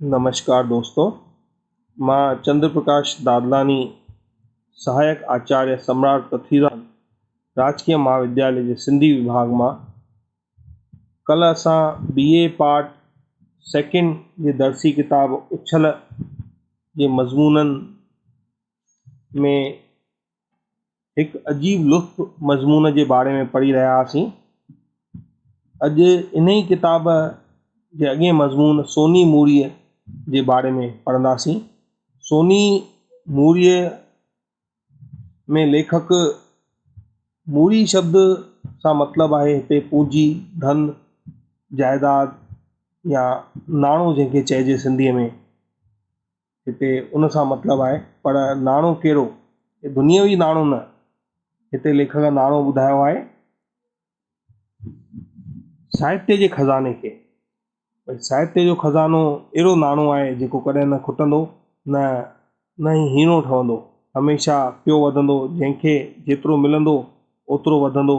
نمشڪار دوستو مان چندر پرڪاش دادلاڻي سهايڪ آچاريه سمراٽ پرٿويرام راجڪيه مهاوديالي جي سنڌي وڀاڳ مان ڪلهه اسان بي اي پارٽ سيڪنڊ جي درسي ڪتاب اڇل جي مضمونن ۾ هڪ عجيب لطف مضمون جي باري ۾ پڙهي رهيا هئاسين. اڄ انهي ڪتاب جي اڳئين مضمون سوني موريء جي باري ۾ پڙهنداسين. سوني موريء ۾ ليکڪ موري شبد سان مطلب آهي هتي پونجي، ڌن، جائداد يا ناڻو جنهن کي چئجي سنڌيء ۾. هتي ان سان مطلب آهي پر ناڻو ڪهڙو؟ هي دنيوي ناڻو نه، هتي ليکڪ ناڻو ٻڌايو آهي ساهتيه جي خزاني کي. ڀئي ساهتيه جو خزانو اهڙو ناڻو آهي جيڪو ڪڏهن نه کٽندو نه نه ئي هيڻو ٺهندو، هميشه پيو وڌندو، جنهن کي جيترو ملندو اوترو وڌندو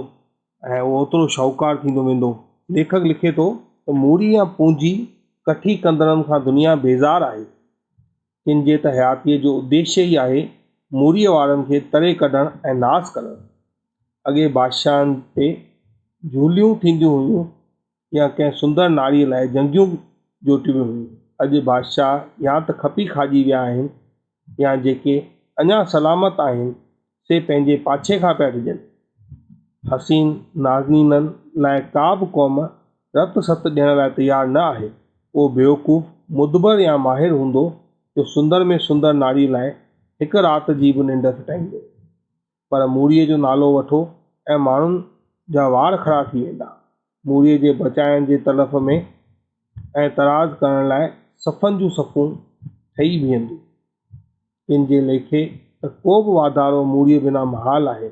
۽ اهو اوترو شاهوڪار ٿيندو ويندو. ليکڪ لکي ٿو ته موري يا پونجي ڪٺي ڪندڙن کان دنيا بيزار آهي. ڪن جي ته حياتيء جو اديشيه ئي آهي موريء وارن کي تري ڪڍڻ ۽ ناس ڪرڻ. اڳي بادشاهن تي جهوليون ٿينديون هيون يا ڪنهن سندر ناريء لاء جنگيون جوٽبيون هيون. اڄ بادشاهه يا ته کپي کاڄي ويا آهن يا جيڪي اڃا سلامت آهن سي پنهنجي پاڇي کان پيا ڊڄن. حسين نازنينن لاء ڪا به قوم رت ست ڏيڻ لاء تيار نه آهي. اهو بيوقوف، مدبر يا ماهر هوندو جو سندر ۾ سندر ناريء لاء هڪ رات جي به ننڊ ڦٽائيندو. پر موريء جو نالو وٺو ۽ ماڻهن جا وار کڙا ٿي ويندا. موريء جي بچائڻ جي تلف ۾ ۽ تراز ڪرڻ لاء صفن جون صفون ٺهي بيهنديون. ڪن جي ليکي ته ڪو به واڌارو موريء بنا محال آهي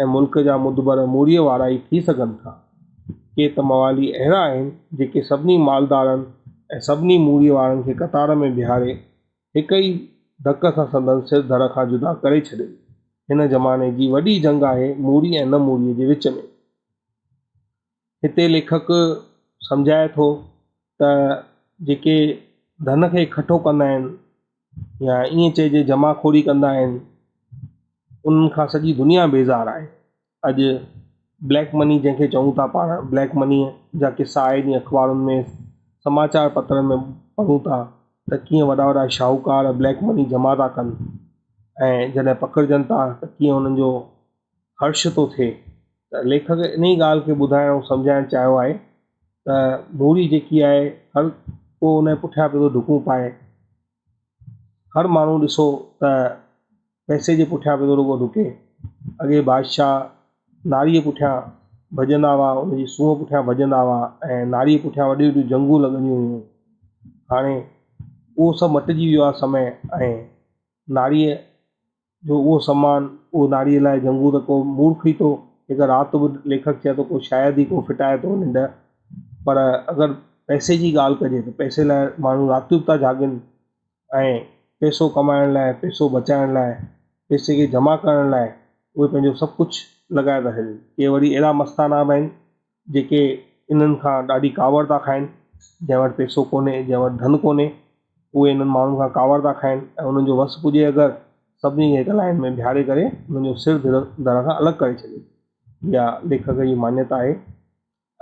۽ ملڪ جا مدبر موريء وارا ئي ٿي سگهن ٿا. ڪي ته موالي اهڙا آهن، جيڪي سڀني مالدارن ۽ سڀني موريء وارن کي قطار ۾ بيهاري هڪ ئي ڌڪ سان سندن سر ڌڙ کان جدا ڪري ڇڏين. هن زماني جي وڏي جنگ آهي موري ۽ نه موريء جي وچ ۾. هتي ليکڪ سمجهائي ٿو ته جيڪي ڌن کي اڪٺو ڪندا آهن يا ائين چئجي جمع خوري ڪندا آهن انهن کان سڄي دنيا بيزار آهي اڄ بليڪ مني جنهن کي چئون ٿا پاڻ بليڪ مني جا قصا آئي ڏينهن اخبارن ۾ سماچار پترن ۾ پڙهون ٿا ته ڪيئن وڏا وڏا شاهوڪار بليڪ مني جمع ٿا ڪن ۽ جڏهن پڪڙجن ٿا ته ڪيئن انهن جو هرش ٿو ٿئي ته ليکڪ انهي ڳالهه کي ٻڌائڻ ۽ سمجهائڻ چاهيو آهي ته موري جيڪي آهي هر ڪو ان جي پٺيان پيو ٿو ڊڪون پائي هر ماڻهو ڏسو ته پئسي جي پٺيان پيو ٿو رڳو ڊڪي اڳي بادشاهه ناريء پٺيان ڀڄندا هئا ان جي سونهن پٺيان ڀڄندا هئا ۽ ناريء پٺيان وڏيون وڏيون جنگون لڳنديون هيون هاڻي اهو سڀ مٽجي ويو آهي سمي ۽ ناريء جو اهو سمان، اهو ناريء لاء جنگون ته ڪو مورک ئي ٿو، هڪ رات به ليکڪ چئي ٿو ڪو شايد ئي ڪو ڦٽائي ٿو ننڊ، پر اگر پئسي جي ڳالهه ڪجي ته پئسي لاء ماڻهو راتيون به ٿا جاڳين ۽ پئسو ڪمائڻ لاء، پئسو بچائڻ لاء، پئسي کي جمع ڪرڻ لاء اهي پنهنجو سڀ ڪجهه لڳائي ٿا ڇڏين. ڪي وري اهڙا مستانا به آهن جيڪي انهن کان ڏاڍي ڪاوڙ ٿا کائن، جنهن وٽ پئسو ڪونهي، جنهن وٽ ڌن ڪونهي، اهي انهن ماڻهن کان ڪاوڙ ٿا کائن ۽ انهن جو وس پڄي اگر سڀني کي هڪ لائين ۾ بيهاري ڪري انهن جو سر ڌڙ کان الڳ ڪري ڇڏي. اها ليکڪ جي مانيتا آهي.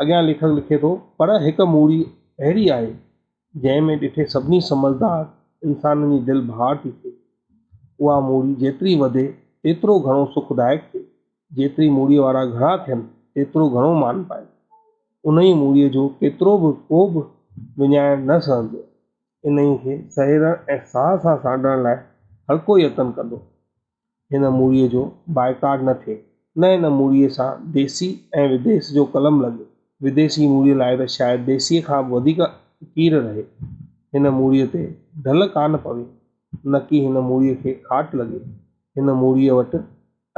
اڳيان ليکڪ لکي ٿو، پر هڪ موري اهڙي آهي، جنهن ۾ ڏٺي سڀني سمجهدار انسانن جي دل بهار ٿي ٿئي. اها موري جيتري وڌي، تيترو گهڻو سکدائڪ ٿئي. جيتري موڙيء وارا گهڻا ٿين، تيترو گهڻو مان پائين. انهيء موڙيء جو ڪيترو به ڪو به وڃائڻ نه سهندو. انهيء کي سهيڙڻ ۽ ساهه سان سانڍڻ لاء هرڪو يتن ڪندو. هن موڙيء جو بائيڪاٽ نه ٿئي، نه هن موڙيء سان ديسي ۽ وديس جو قلم لڳي. وديسي موڙيء لاء ته شايد ديسيء کان به وڌيڪ اڪير رهي. هن موڙيء تي ڍل ڪانه پوي، نڪي هن موڙيء کي کاٽ لڳي. هن موڙيء وٽ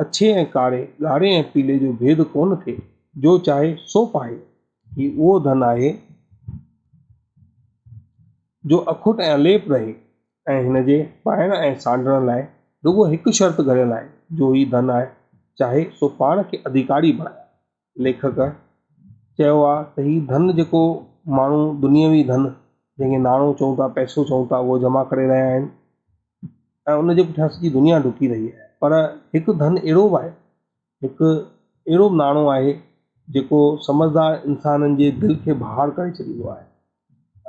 اڇي ۽ ڪاري، ڳاڙهي ۽ پيلي جو ڀيد ڪونه ٿئي، جو چاهي سو پاهي. هي اهو ڌن آهي، جو اکٽ ۽ اليپ رهي ۽ هن جي پائڻ ۽ سانڍڻ لاء رڳو هڪ شرط گهڙيل آهي، جو هي ڌن آء چاهي سو پاڻ کي اڌيڪاري بڻائي. ليکڪ چيو آهي ته هي ڌن جيڪو ماڻهو دنيوي ڌن. جنهن کي ناڻو چئون ٿا، پئسو چئون ٿا، اهو جمع ڪري رهيا آهن ۽ ان جي پٺيان سڄي دنيا ڊڪي رهي آهي. پر هڪ ڌن اهڙو به آهي، هڪ اهڙو به ناڻو آهي، جيڪو سمجهدار انسانن جي دل کي بهار ڪري ڇڏيندو آهي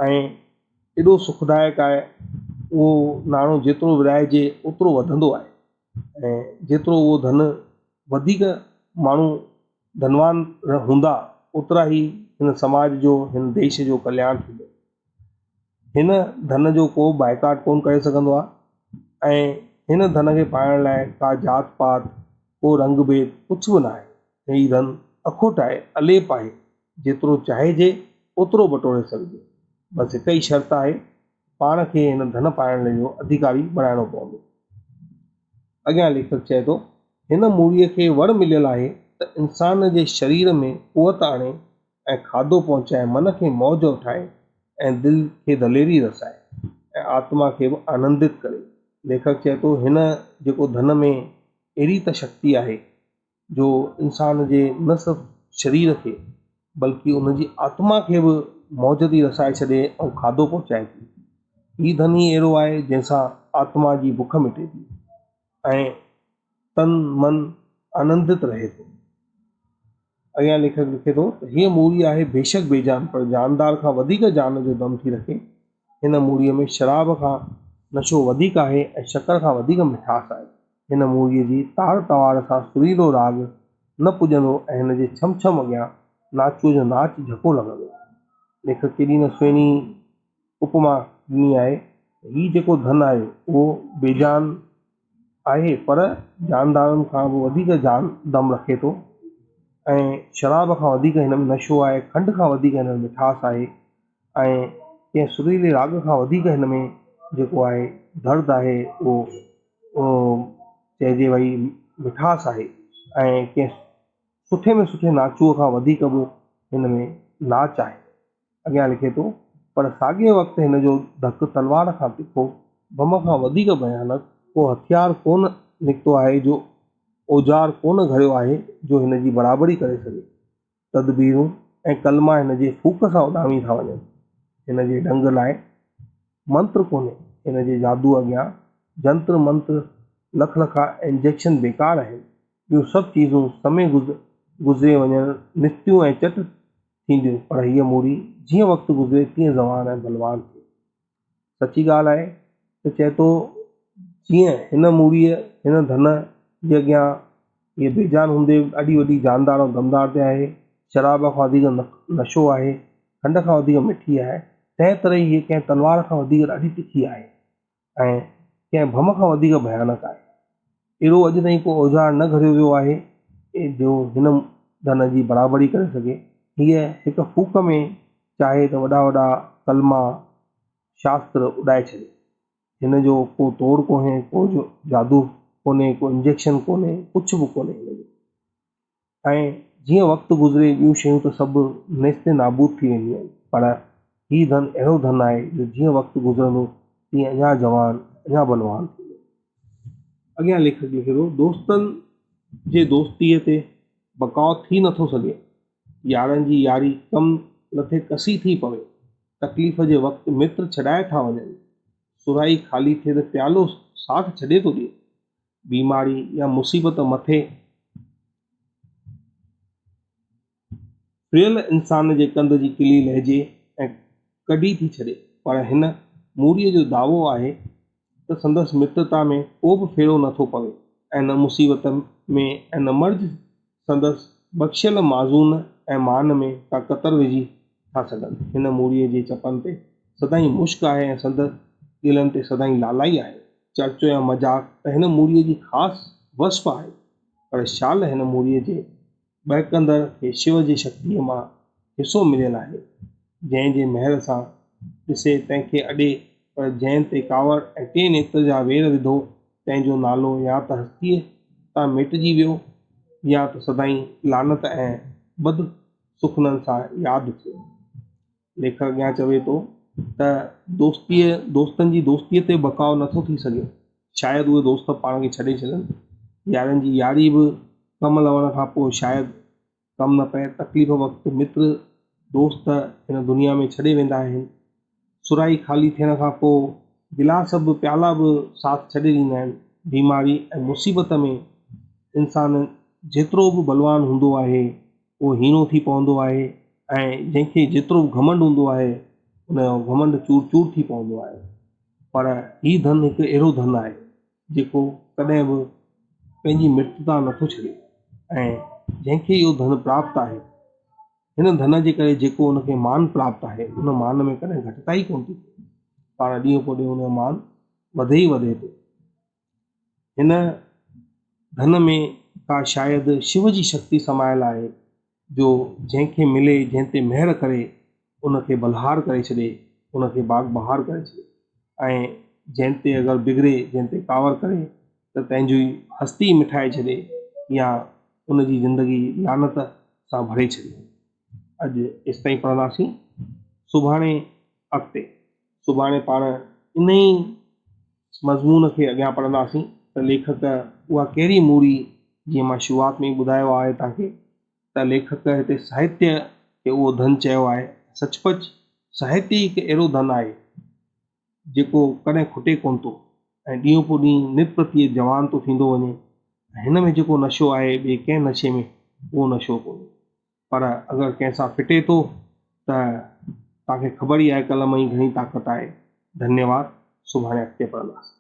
۽ ايڏو سکدائڪ آهي، اهو ناڻو جيترو ورهائجي اوترو وڌندو آهي ۽ جيترو اهو ڌن وڌيڪ ماڻهو ڌنوان هوندا اوترا ئي هن سماج جو هن ديش جو ڪلياڻ ٿيندو. هن ڌن جو ڪو به بائيڪاٽ ڪونه ڪري سگهندو آهي ۽ هن ڌن کي پائڻ لاء ڪا ذات پات ڪو رنگ ڀيد ڪجهه به ناهي. هي ڌن اکوٽ آهي اليپ آهي جيترو چاهجي اوترو بٽوري سگهجي. بس هڪ ئي شرط آهي پاڻ کي هن ڌن پائڻ جو اڌيڪاري بڻائڻو پوندو. اڳيان ليکڪ چئي ٿو، هن موڙيء کي وڙ مليل آهي ته انسان جي شرير ۾ قوت آڻي ۽ کاڌو پهچائي من کي موج وٺائي ۽ دل کي دليري رسائي ۽ آتما کي به آنندت ڪري. ليکڪ چئي ٿو، هن جيڪو ڌن ۾ اهڙي ته شڪتي آهي جو انسان جي نه صرف شرير کي بلڪه ان جي آتما کي به موج ٿي رسائي ڇڏي ۽ کاڌو پهچائي ٿي. هي ڌن ئي اهڙو آهي جنهن سان آتما جي بک مٽي ٿي ۽ تن من آنندت رهي ٿو. اڳيان ليکڪ لکي ٿو ته هيء موري آهي بيشڪ بيجان پر جاندار کان وڌيڪ جان جو دم ٿي رکي. هن موريء ۾ شراب کان نشو وڌيڪ آهي ۽ شڪر کان وڌيڪ مٺاس آهي. هن موريء جي تار توار سان سريلو راڳ نه پڄندو ۽ هن جي ڇم ڇم اڳيان ناچوء جو ناچ جهڪو لڳندو. ليکڪ ڪيڏي نه سهڻي اپما ڏني آهي ته هي جيڪو ڌن آهي اهو بيجان آهي پر جاندارن کان به وڌيڪ جان دم رکي ٿو ۽ شراب کان وڌيڪ هن ۾ نشو آهي، کنڊ کان وڌيڪ هن ۾ مٺاس آهي ۽ ڪنهن سريلي راڳ کان وڌيڪ هن ۾ جيڪو آهي درد آهي اهو چئجي ڀئي مٺاس آهي ۽ ڪنهن سٺي ۾ سٺي ناچوء کان وڌيڪ به هن ۾ ناچ آهي. اڳيان لکي ٿو، پر ساڳئي وقت هن جو ڌڪ تلوار کان تکو، بم کان وڌيڪ ڀيانڪ، ڪو هٿيار ڪونه نڪتو آهي جو اوزار ڪونه گهڙيو آهي جو هن جي برابري ڪري سگهي. تدبيرون ۽ ڪلما هن جي ڦوڪ سان اڏامي ٿا وڃن. هن جي ڍنگ لاء منتر ڪونهي. هن جي جادوء اڳيان جنتر منتر، لک لکا انجيڪشن بيڪار آهن. ٻيون سڀ چيزون سمي گذري وڃڻ نستيون ۽ چٽ ٿينديون پر هيء موري جيئن وقت گذري تيئن زوان ۽ بلوان ٿئي. سچي ڳالهه آهي ته چئي ٿو جيئن هن موريء هن ڌن جي اڳيان هيء بيجان هوندي به ڏاڍي وڏي جاندار ۽ دمدار تي آهي، شراب کان وڌيڪ نشو آهي، کنڊ کان وڌيڪ مٺي آهي، تنهن طرح ئي هيء ڪنهن تلوار کان وڌيڪ ڏاڍي تکي آهي ۽ ڪنهن ڀم کان وڌيڪ ڀيانڪ آهي. اهڙو اڄ تائين ڪو اوزار نه گهڙيو ويو آهي جو هن ڌن جي برابري ڪري سگهي. هيء هڪ ڦوڪ ۾ چاهي ته وڏا وڏا ڪلما، شاستر اڏائي ڇڏي. هن جو ڪو توڙ ڪونهي، ڪو جادو ڪونهي، ڪو انجيڪشن ڪونهي، ڪجهه به ڪونهي هن جو. ۽ جيئن وقت گذري ٻيون شيون ته سڀ نيست نابود ٿي وينديون آهن پر هي ڌن اهڙو ڌن آهي جو جيئن وقت گذرندو تيئن اڃا جوان اڃا بلوان ٿيندو. اڳيان ليکڪ لکي ٿو، دوستن جي دوستيء تي بقاء ٿي نٿو سگهي، يارن جي ياري ڪم لٿي ڪسي ٿي پوي، تڪليف جي وقت متر ڇڏائي ٿا وڃن، سرهائي خالي ٿئي ته پيالو ساٿ ڇڏي ٿو ڏئي. بيماري يا مصيبت مٿي ڦريل انسان جي ڪنڌ جي ڪلي لهجي ۽ ڪڍي ٿي ڇڏي، پر هن موريء جو دعوو آهي ته سندس مترتا ۾ ڪو به ڦيرو نه ٿو پوي ۽ نه مصيبت ۾ ۽ نه مرض سندس بخشيل معزون ۽ مان ۾ ڪا ڪتر وجهي ٿا سگهن. هن موريء جي چپن تي سدائين مشڪ آهي ۽ سندس ڳلن تي سدائين لالائي آهي. چرچو يا مذاق ته هن موريء جي خاص وصف آهي، پر شال هن موريء جي ٻهڪندڙ کي شو جي شڪتيء مان حصو مليل آهي، جنهن جي مهر سان ڏسي تنهن کي اڏي، پر جنهن تي ڪاوڙ ۽ ٽي نيتر جا وير وڌو، تنهن جو نالو يا ته هستيء تان ميٽجي ويو يا ته سدائين لعنت ۽ بد سخنن سان ياد ٿيو. ليکڪ اڳيان چوي ٿو ته دوستيء دوستن جي دوستيء تي بقاء نٿو ٿي سگهي. شايد اهي دوست پاڻ کي ڇڏي ڇڏن. يارن جي ياري به ڪم لهڻ کان پوء شايد ڪم نه پئي. تڪليف وقت متر دوست هن دنيا ۾ ڇڏي ويندا آهن. سرائي خالي ٿيڻ کان پوء گلاس به پيالا به ساٿ ڇڏي ڏيندا آهن. بيماري ۽ مصيبت ۾ انسان جيترو به بلوان هوندو آهي اهو هيڻو ٿي پوندو آهي ۽ جنهن کي جيترو به گهمنڊ هوندو آهي ان جو گهمنڊ چور چور ٿي پوندو آهي. پر هي ڌن هڪ اهڙو ڌن آهي جيڪو ڪڏهن به پنهنجي مرتتا نٿو ڇڏي ۽ جنهن کي اهو ڌن پراپت آهي هن ڌن جي ڪري جيڪو ان کي مان پراپت آهي، ان مان ۾ ڪڏهن گهٽتائي ڪونه ٿي ٿئي. پاڻ ڏينهن پوء ڏينهن ان جو مان وڌي ئي وڌي ٿو. هن ڌن ۾ ڪا شايد شو جي شڪتي سمايل آهي، جو جنهن کي ملي، جنهن تي مهر ڪري، ان کي بلهار ڪري ڇڏي، ان کي باغ بهار ڪري ڇڏي ۽ جنهن تي اگر بگڙي، جنهن تي ڪاوڙ ڪري ته تنهن جي هستي مٺائي ڇڏي يا ان جي زندگي لعنت سان ڀري ڇڏي. اڄ ايستائين پڙهنداسين. سڀاڻي اڳتي. سڀاڻي پاڻ انهي مضمون کي اڳيان پڙهنداسين ته ليکڪ اها ڪهڙي موري جيئن مان شروعات ۾ ئي ٻڌايو آهي توهان کي ته ليکڪ هتي ساهتيه کي اهو ڌن چيو آهي. سچ پچ ساهتيه ئي هڪ اهڙو ڌن آهي، جيڪو ڪڏهن کٽي ڪونه ٿو ۽ ڏينهون پوء ڏينهن نت پرتي جوان ٿو ٿيندو وڃي ۽ هن ۾ جيڪو نشو آهي ٻئي ڪنهن نشي ۾ اهو نشو ڪونهي. پر اگر ڪنهن سان ڦٽي ٿو ته توهان کي خبر ئي آهي قلم جي گهڻي طاقت آهي. ڌنيواد. سڀاڻي اڳتي پڙهنداسين.